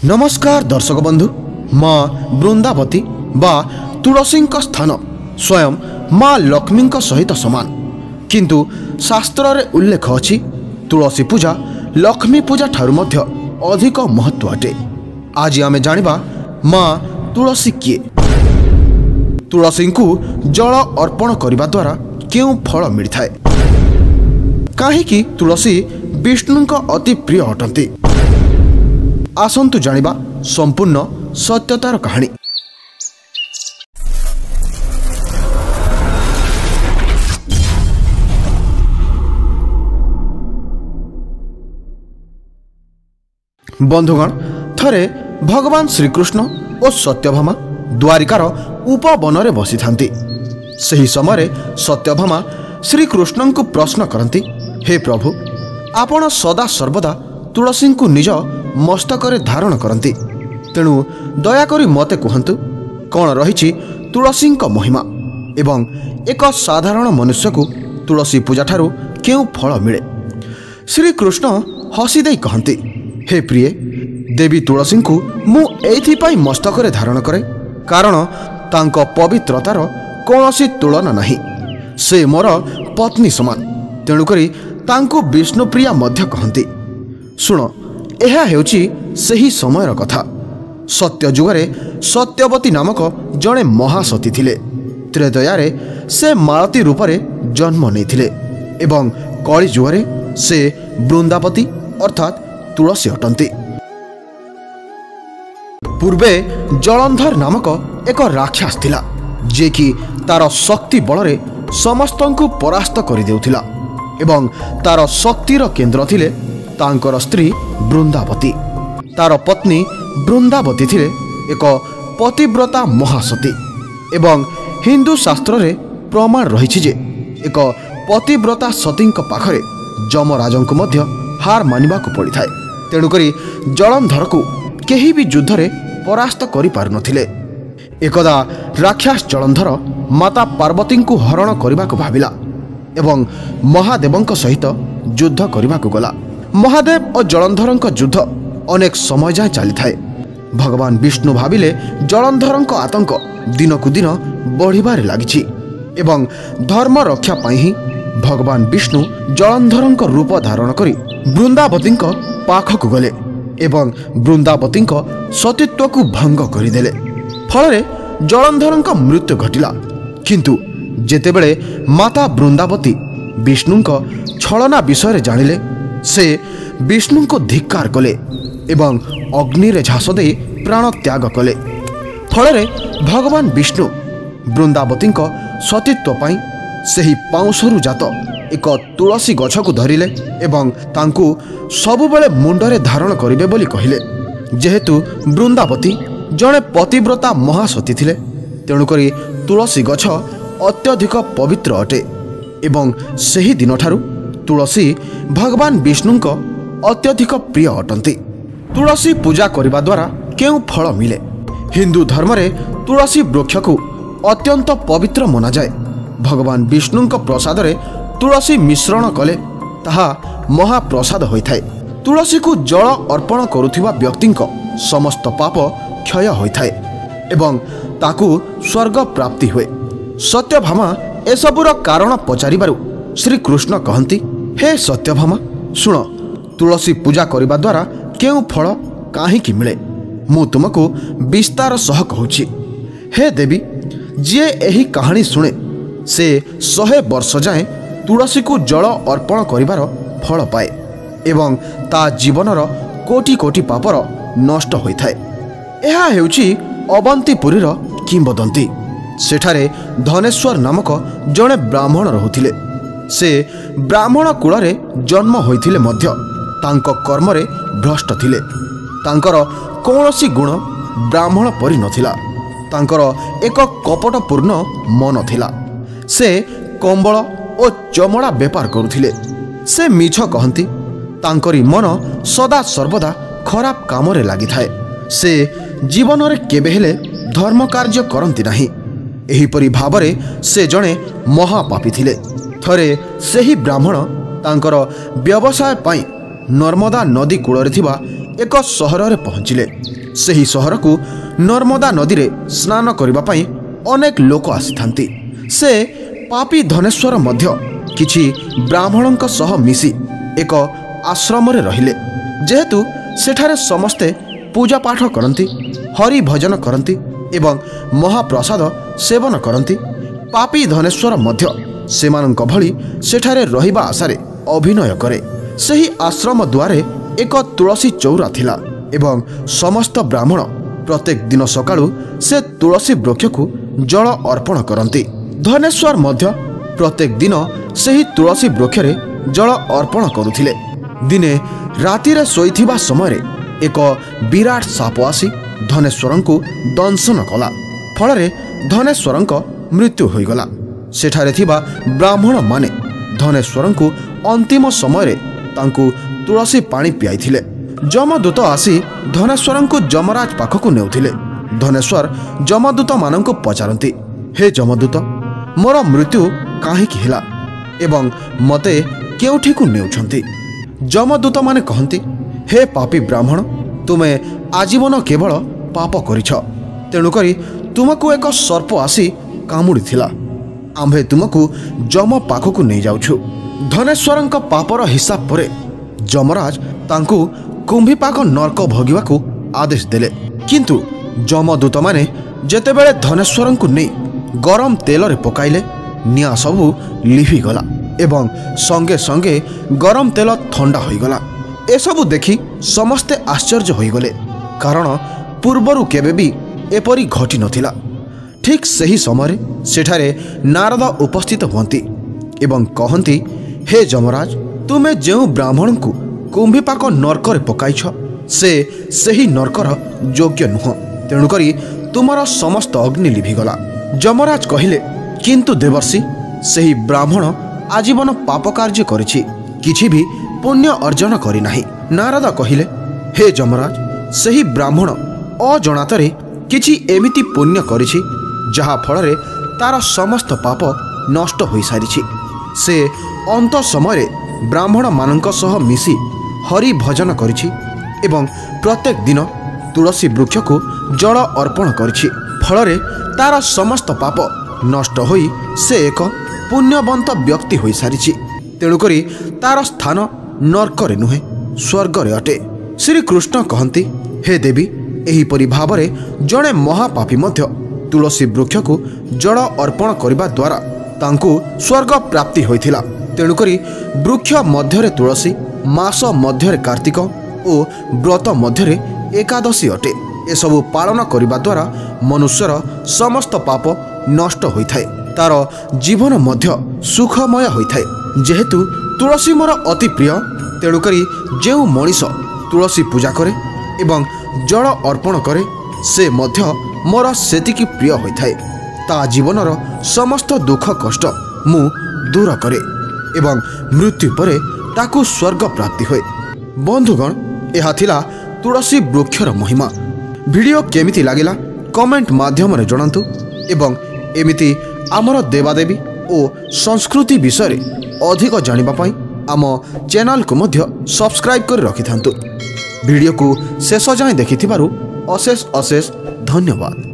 ନମସ୍କାର ଦର୍ଶକ ବନ୍ଧୁ, ମା ବୃନ୍ଦାବତୀ ବା ତୁଳସୀଙ୍କ ସ୍ଥାନ ସ୍ୱୟଂ ମା ଲକ୍ଷ୍ମୀଙ୍କ ସହିତ ସମାନ। କିନ୍ତୁ ଶାସ୍ତ୍ରରେ ଉଲ୍ଲେଖ ଅଛି, ତୁଳସୀ ପୂଜା ଲକ୍ଷ୍ମୀ ପୂଜା ଠାରୁ ମଧ୍ୟ ଅଧିକ ମହତ୍ଵ ଅଟେ। ଆଜି ଆମେ ଜାଣିବା ମା ତୁଳସୀ କିଏ, ତୁଳସୀଙ୍କୁ ଜଳ ଅର୍ପଣ କରିବା ଦ୍ୱାରା କେଉଁ ଫଳ ମିଳିଥାଏ, କାହିଁକି ତୁଳସୀ ବିଷ୍ଣୁଙ୍କ ଅତି ପ୍ରିୟ ଅଟନ୍ତି। ଆସନ୍ତୁ ଜାଣିବା ସମ୍ପୂର୍ଣ୍ଣ ସତ୍ୟତାର କାହାଣୀ। ବନ୍ଧୁଗଣ, ଥରେ ଭଗବାନ ଶ୍ରୀକୃଷ୍ଣ ଓ ସତ୍ୟଭାମା ଦ୍ୱାରିକାର ଉପବନରେ ବସିଥାନ୍ତି। ସେହି ସମୟରେ ସତ୍ୟଭାମା ଶ୍ରୀକୃଷ୍ଣଙ୍କୁ ପ୍ରଶ୍ନ କରନ୍ତି, ହେ ପ୍ରଭୁ, ଆପଣ ସଦା ସର୍ବଦା ତୁଳସୀଙ୍କୁ ନିଜ ମସ୍ତକରେ ଧାରଣ କରନ୍ତି, ତେଣୁ ଦୟାକରି ମୋତେ କୁହନ୍ତୁ କ'ଣ ରହିଛି ତୁଳସୀଙ୍କ ମହିମା ଏବଂ ଏକ ସାଧାରଣ ମନୁଷ୍ୟକୁ ତୁଳସୀ ପୂଜାଠାରୁ କେଉଁ ଫଳ ମିଳେ? ଶ୍ରୀକୃଷ୍ଣ ହସି ଦେଇ କହନ୍ତି, ହେ ପ୍ରିୟେ, ଦେବୀ ତୁଳସୀଙ୍କୁ ମୁଁ ଏଇଥିପାଇଁ ମସ୍ତକରେ ଧାରଣ କରେ କାରଣ ତାଙ୍କ ପବିତ୍ରତାର କୌଣସି ତୁଳନା ନାହିଁ। ସେ ମୋର ପତ୍ନୀ ସମାନ, ତେଣୁକରି ତାଙ୍କୁ ବିଷ୍ଣୁପ୍ରିୟା ମଧ୍ୟ କହନ୍ତି। ଶୁଣ, ଏହା ହେଉଛି ସେହି ସମୟର କଥା। ସତ୍ୟ ଯୁଗରେ ସତ୍ୟବତୀ ନାମକ ଜଣେ ମହାସତୀ ଥିଲେ। ତ୍ରେତୟାରେ ସେ ମାଳତୀ ରୂପରେ ଜନ୍ମ ନେଇଥିଲେ ଏବଂ କଳି ଯୁଗରେ ସେ ବୃନ୍ଦାବତୀ ଅର୍ଥାତ୍ ତୁଳସୀ ଅଟନ୍ତି। ପୂର୍ବେ ଜଳନ୍ଧର ନାମକ ଏକ ରାକ୍ଷସ ଥିଲା, ଯିଏକି ତାର ଶକ୍ତି ବଳରେ ସମସ୍ତଙ୍କୁ ପରାସ୍ତ କରିଦେଉଥିଲା ଏବଂ ତାର ଶକ୍ତିର କେନ୍ଦ୍ର ଥିଲେ ତାଙ୍କର ସ୍ତ୍ରୀ ବୃନ୍ଦାବତୀ। ତାର ପତ୍ନୀ ବୃନ୍ଦାବତୀ ଥିଲେ ଏକ ପତିବ୍ରତା ମହାସତୀ ଏବଂ ହିନ୍ଦୁ ଶାସ୍ତ୍ରରେ ପ୍ରମାଣ ରହିଛି ଯେ ଏକ ପତିବ୍ରତା ସତୀଙ୍କ ପାଖରେ ଯମରାଜଙ୍କୁ ମଧ୍ୟ ହାର ମାନିବାକୁ ପଡ଼ିଥାଏ। ତେଣୁକରି ଜଳନ୍ଧରକୁ କେହି ବି ଯୁଦ୍ଧରେ ପରାସ୍ତ କରିପାରୁନଥିଲେ। ଏକଦା ରାକ୍ଷସ ଜଳନ୍ଧର ମାତା ପାର୍ବତୀଙ୍କୁ ହରଣ କରିବାକୁ ଭାବିଲା ଏବଂ ମହାଦେବଙ୍କ ସହିତ ଯୁଦ୍ଧ କରିବାକୁ ଗଲା। ମହାଦେବ ଓ ଜଳନ୍ଧରଙ୍କ ଯୁଦ୍ଧ ଅନେକ ସମୟ ଯାଏଁ ଚାଲିଥାଏ। ଭଗବାନ ବିଷ୍ଣୁ ଭାବିଲେ ଜଳନ୍ଧରଙ୍କ ଆତଙ୍କ ଦିନକୁ ଦିନ ବଢ଼ିବାରେ ଲାଗିଛି ଏବଂ ଧର୍ମ ରକ୍ଷା ପାଇଁ ହିଁ ଭଗବାନ ବିଷ୍ଣୁ ଜଳନ୍ଧରଙ୍କ ରୂପ ଧାରଣ କରି ବୃନ୍ଦାବତୀଙ୍କ ପାଖକୁ ଗଲେ ଏବଂ ବୃନ୍ଦାବତୀଙ୍କ ସତୀତ୍ୱକୁ ଭଙ୍ଗ କରିଦେଲେ। ଫଳରେ ଜଳନ୍ଧରଙ୍କ ମୃତ୍ୟୁ ଘଟିଲା। କିନ୍ତୁ ଯେତେବେଳେ ମାତା ବୃନ୍ଦାବତୀ ବିଷ୍ଣୁଙ୍କ ଛଳନା ବିଷୟରେ ଜାଣିଲେ, ସେ ବିଷ୍ଣୁଙ୍କୁ ଧିକ୍କାର କଲେ ଏବଂ ଅଗ୍ନିରେ ଝାସ ଦେଇ ପ୍ରାଣ ତ୍ୟାଗ କଲେ। ଫଳରେ ଭଗବାନ ବିଷ୍ଣୁ ବୃନ୍ଦାବତୀଙ୍କ ସତୀତ୍ୱ ପାଇଁ ସେହି ପାଉଁଶରୁ ଜାତ ଏକ ତୁଳସୀ ଗଛକୁ ଧରିଲେ ଏବଂ ତାଙ୍କୁ ସବୁବେଳେ ମୁଣ୍ଡରେ ଧାରଣ କରିବେ ବୋଲି କହିଲେ। ଯେହେତୁ ବୃନ୍ଦାବତୀ ଜଣେ ପତିବ୍ରତା ମହାସତୀ ଥିଲେ, ତେଣୁକରି ତୁଳସୀ ଗଛ ଅତ୍ୟଧିକ ପବିତ୍ର ଅଟେ ଏବଂ ସେହି ଦିନଠାରୁ ତୁଳସୀ ଭଗବାନ ବିଷ୍ଣୁଙ୍କ ଅତ୍ୟଧିକ ପ୍ରିୟ ଅଟନ୍ତି। ତୁଳସୀ ପୂଜା କରିବା ଦ୍ୱାରା କେଉଁ ଫଳ ମିଳେ? ହିନ୍ଦୁ ଧର୍ମରେ ତୁଳସୀ ବୃକ୍ଷକୁ ଅତ୍ୟନ୍ତ ପବିତ୍ର ମନାଯାଏ। ଭଗବାନ ବିଷ୍ଣୁଙ୍କ ପ୍ରସାଦରେ ତୁଳସୀ ମିଶ୍ରଣ କଲେ ତାହା ମହାପ୍ରସାଦ ହୋଇଥାଏ। ତୁଳସୀକୁ ଜଳ ଅର୍ପଣ କରୁଥିବା ବ୍ୟକ୍ତିଙ୍କ ସମସ୍ତ ପାପ କ୍ଷୟ ହୋଇଥାଏ ଏବଂ ତାକୁ ସ୍ୱର୍ଗ ପ୍ରାପ୍ତି ହୁଏ। ସତ୍ୟଭାମା ଏସବୁର କାରଣ ପଚାରିବାରୁ ଶ୍ରୀକୃଷ୍ଣ କହନ୍ତି, ହେ ସତ୍ୟଭାମା, ଶୁଣ, ତୁଳସୀ ପୂଜା କରିବା ଦ୍ୱାରା କେଉଁ ଫଳ କାହିଁକି ମିଳେ ମୁଁ ତୁମକୁ ବିସ୍ତାର ସହ କହୁଛି। ହେ ଦେବୀ, ଯିଏ ଏହି କାହାଣୀ ଶୁଣେ ସେ 100 ବର୍ଷ ଯାଏଁ ତୁଳସୀକୁ ଜଳ ଅର୍ପଣ କରିବାର ଫଳ ପାଏ ଏବଂ ତା ଜୀବନର କୋଟି କୋଟି ପାପର ନଷ୍ଟ ହୋଇଥାଏ। ଏହା ହେଉଛି ଅବନ୍ତିପୁରୀର କିମ୍ବଦନ୍ତୀ। ସେଠାରେ ଧନେଶ୍ୱର ନାମକ ଜଣେ ବ୍ରାହ୍ମଣ ରହୁଥିଲେ। ସେ ବ୍ରାହ୍ମଣ କୂଳରେ ଜନ୍ମ ହୋଇଥିଲେ ମଧ୍ୟ ତାଙ୍କ କର୍ମରେ ଭ୍ରଷ୍ଟ ଥିଲେ। ତାଙ୍କର କୌଣସି ଗୁଣ ବ୍ରାହ୍ମଣ ପରି ନଥିଲା। ତାଙ୍କର ଏକ କପଟପୂର୍ଣ୍ଣ ମନ ଥିଲା। ସେ କମ୍ବଳ ଓ ଚମଡ଼ା ବେପାର କରୁଥିଲେ। ସେ ମିଛ କହନ୍ତି। ତାଙ୍କରି ମନ ସଦା ସର୍ବଦା ଖରାପ କାମରେ ଲାଗିଥାଏ। ସେ ଜୀବନରେ କେବେ ହେଲେ ଧର୍ମ କାର୍ଯ୍ୟ କରନ୍ତି ନାହିଁ। ଏହିପରି ଭାବରେ ସେ ଜଣେ ମହାପାପୀ ଥିଲେ। ଥରେ ସେହି ବ୍ରାହ୍ମଣ ତାଙ୍କର ବ୍ୟବସାୟ ପାଇଁ ନର୍ମଦା ନଦୀ କୂଳରେ ଥିବା ଏକ ସହରରେ ପହଞ୍ଚିଲେ। ସେହି ସହରକୁ ନର୍ମଦା ନଦୀରେ ସ୍ନାନ କରିବା ପାଇଁ ଅନେକ ଲୋକ ଆସିଥାନ୍ତି। ସେ ପାପୀ ଧନେଶ୍ୱର ମଧ୍ୟ କିଛି ବ୍ରାହ୍ମଣଙ୍କ ସହ ମିଶି ଏକ ଆଶ୍ରମରେ ରହିଲେ। ଯେହେତୁ ସେଠାରେ ସମସ୍ତେ ପୂଜାପାଠ କରନ୍ତି, ହରି ଭଜନ କରନ୍ତି ଏବଂ ମହାପ୍ରସାଦ ସେବନ କରନ୍ତି, ପାପୀ ଧନେଶ୍ୱର ମଧ୍ୟ ସେମାନଙ୍କ ଭଳି ସେଠାରେ ରହିବା ଆଶାରେ ଅଭିନୟ କରେ। ସେହି ଆଶ୍ରମ ଦ୍ୱାରେ ଏକ ତୁଳସୀ ଚଉରା ଥିଲା ଏବଂ ସମସ୍ତ ବ୍ରାହ୍ମଣ ପ୍ରତ୍ୟେକ ଦିନ ସକାଳୁ ସେ ତୁଳସୀ ବୃକ୍ଷକୁ ଜଳ ଅର୍ପଣ କରନ୍ତି। ଧନେଶ୍ୱର ମଧ୍ୟ ପ୍ରତ୍ୟେକ ଦିନ ସେହି ତୁଳସୀ ବୃକ୍ଷରେ ଜଳ ଅର୍ପଣ କରୁଥିଲେ। ଦିନେ ରାତିରେ ଶୋଇଥିବା ସମୟରେ ଏକ ବିରାଟ ସାପ ଆସି ଧନେଶ୍ୱରଙ୍କୁ ଦଂଶନ କଲା। ଫଳରେ ଧନେଶ୍ୱରଙ୍କ ମୃତ୍ୟୁ ହୋଇଗଲା। ସେଠାରେ ଥିବା ବ୍ରାହ୍ମଣମାନେ ଧନେଶ୍ୱରଙ୍କୁ ଅନ୍ତିମ ସମୟରେ ତାଙ୍କୁ ତୁଳସୀ ପାଣି ପିଆଇଥିଲେ। ଯମଦୂତ ଆସି ଧନେଶ୍ୱରଙ୍କୁ ଯମରାଜ ପାଖକୁ ନେଉଥିଲେ। ଧନେଶ୍ୱର ଯମଦୂତମାନଙ୍କୁ ପଚାରନ୍ତି, ହେ ଯମଦୂତ, ମୋର ମୃତ୍ୟୁ କାହିଁକି ହେଲା ଏବଂ ମୋତେ କେଉଁଠିକୁ ନେଉଛନ୍ତି? ଯମଦୂତମାନେ କହନ୍ତି, ହେ ପାପୀ ବ୍ରାହ୍ମଣ, ତୁମେ ଆଜୀବନ କେବଳ ପାପ କରିଛ, ତେଣୁକରି ତୁମକୁ ଏକ ସର୍ପ ଆସି କାମୁଡ଼ିଥିଲା। ଆମ୍ଭେ ତୁମକୁ ଯମ ପାଖକୁ ନେଇଯାଉଛୁ। ଧନେଶ୍ୱରଙ୍କ ପାପର ହିସାବ ପରେ ଯମରାଜ ତାଙ୍କୁ କୁମ୍ଭୀପାକ ନର୍କ ଭୋଗିବାକୁ ଆଦେଶ ଦେଲେ। କିନ୍ତୁ ଯମଦୂତମାନେ ଯେତେବେଳେ ଧନେଶ୍ୱରଙ୍କୁ ନେଇ ଗରମ ତେଲରେ ପକାଇଲେ, ନିଆଁ ସବୁ ଲିଭିଗଲା ଏବଂ ସଙ୍ଗେ ସଙ୍ଗେ ଗରମ ତେଲ ଥଣ୍ଡା ହୋଇଗଲା। ଏସବୁ ଦେଖି ସମସ୍ତେ ଆଶ୍ଚର୍ଯ୍ୟ ହୋଇଗଲେ, କାରଣ ପୂର୍ବରୁ କେବେ ବି ଏପରି ଘଟିନଥିଲା। ଠିକ୍ ସେହି ସମୟରେ ସେଠାରେ ନାରଦ ଉପସ୍ଥିତ ହୁଅନ୍ତି ଏବଂ କହନ୍ତି, ହେ ଯମରାଜ, ତୁମେ ଯେଉଁ ବ୍ରାହ୍ମଣଙ୍କୁ କୁମ୍ଭୀପାକ ନର୍କରେ ପକାଇଛ, ସେ ସେହି ନର୍କର ଯୋଗ୍ୟ ନୁହଁ, ତେଣୁକରି ତୁମର ସମସ୍ତ ଅଗ୍ନି ଲିଭିଗଲା। ଯମରାଜ କହିଲେ, କିନ୍ତୁ ଦେବର୍ଷି, ସେହି ବ୍ରାହ୍ମଣ ଆଜୀବନ ପାପ କାର୍ଯ୍ୟ କରିଛି, କିଛି ବି ପୁଣ୍ୟ ଅର୍ଜନ କରିନାହିଁ। ନାରଦ କହିଲେ, ହେ ଯମରାଜ, ସେହି ବ୍ରାହ୍ମଣ ଅଜଣାତରେ କିଛି ଏମିତି ପୁଣ୍ୟ କରିଛି ଯାହା ଫଳରେ ତାର ସମସ୍ତ ପାପ ନଷ୍ଟ ହୋଇସାରିଛି। ସେ ଅନ୍ତ ସମୟରେ ବ୍ରାହ୍ମଣମାନଙ୍କ ସହ ମିଶି ହରି ଭଜନ କରିଛି ଏବଂ ପ୍ରତ୍ୟେକ ଦିନ ତୁଳସୀ ବୃକ୍ଷକୁ ଜଳ ଅର୍ପଣ କରିଛି। ଫଳରେ ତାର ସମସ୍ତ ପାପ ନଷ୍ଟ ହୋଇ ସେ ଏକ ପୁଣ୍ୟବନ୍ତ ବ୍ୟକ୍ତି ହୋଇସାରିଛି। ତେଣୁକରି ତାର ସ୍ଥାନ ନର୍କରେ ନୁହେଁ, ସ୍ୱର୍ଗରେ ଅଟେ। ଶ୍ରୀକୃଷ୍ଣ କହନ୍ତି, ହେ ଦେବୀ, ଏହିପରି ଭାବରେ ଜଣେ ମହାପାପୀ ମଧ୍ୟ ତୁଳସୀ ବୃକ୍ଷକୁ ଜଳ ଅର୍ପଣ କରିବା ଦ୍ୱାରା ତାଙ୍କୁ ସ୍ୱର୍ଗ ପ୍ରାପ୍ତି ହୋଇଥିଲା। ତେଣୁକରି ବୃକ୍ଷ ମଧ୍ୟରେ ତୁଳସୀ, ମାସ ମଧ୍ୟରେ କାର୍ତ୍ତିକ ଓ ବ୍ରତ ମଧ୍ୟରେ ଏକାଦଶୀ ଅଟେ। ଏସବୁ ପାଳନ କରିବା ଦ୍ୱାରା ମନୁଷ୍ୟର ସମସ୍ତ ପାପ ନଷ୍ଟ ହୋଇଥାଏ, ତାର ଜୀବନ ମଧ୍ୟ ସୁଖମୟ ହୋଇଥାଏ। ଯେହେତୁ ତୁଳସୀ ମୋର ଅତି ପ୍ରିୟ, ତେଣୁକରି ଯେଉଁ ମଣିଷ ତୁଳସୀ ପୂଜା କରେ ଏବଂ ଜଳ ଅର୍ପଣ କରେ, ସେ ମଧ୍ୟ ମୋର ସେତିକି ପ୍ରିୟ ହୋଇଥାଏ। ତା ଜୀବନର ସମସ୍ତ ଦୁଃଖ କଷ୍ଟ ମୁଁ ଦୂର କରେ ଏବଂ ମୃତ୍ୟୁ ପରେ ତାକୁ ସ୍ୱର୍ଗ ପ୍ରାପ୍ତି ହୁଏ। ବନ୍ଧୁଗଣ, ଏହା ଥିଲା ତୁଳସୀ ବୃକ୍ଷର ମହିମା। ଭିଡ଼ିଓ କେମିତି ଲାଗିଲା କମେଣ୍ଟ ମାଧ୍ୟମରେ ଜଣାନ୍ତୁ ଏବଂ ଏମିତି ଆମର ଦେବାଦେବୀ ଓ ସଂସ୍କୃତି ବିଷୟରେ ଅଧିକ ଜାଣିବା ପାଇଁ ଆମ ଚ୍ୟାନେଲକୁ ମଧ୍ୟ ସବସ୍କ୍ରାଇବ୍ କରି ରଖିଥାନ୍ତୁ। ଭିଡ଼ିଓକୁ ଶେଷ ଯାଏଁ ଦେଖିଥିବାରୁ ଅଶେଷ ଅଶେଷ ଧନ୍ୟବାଦ।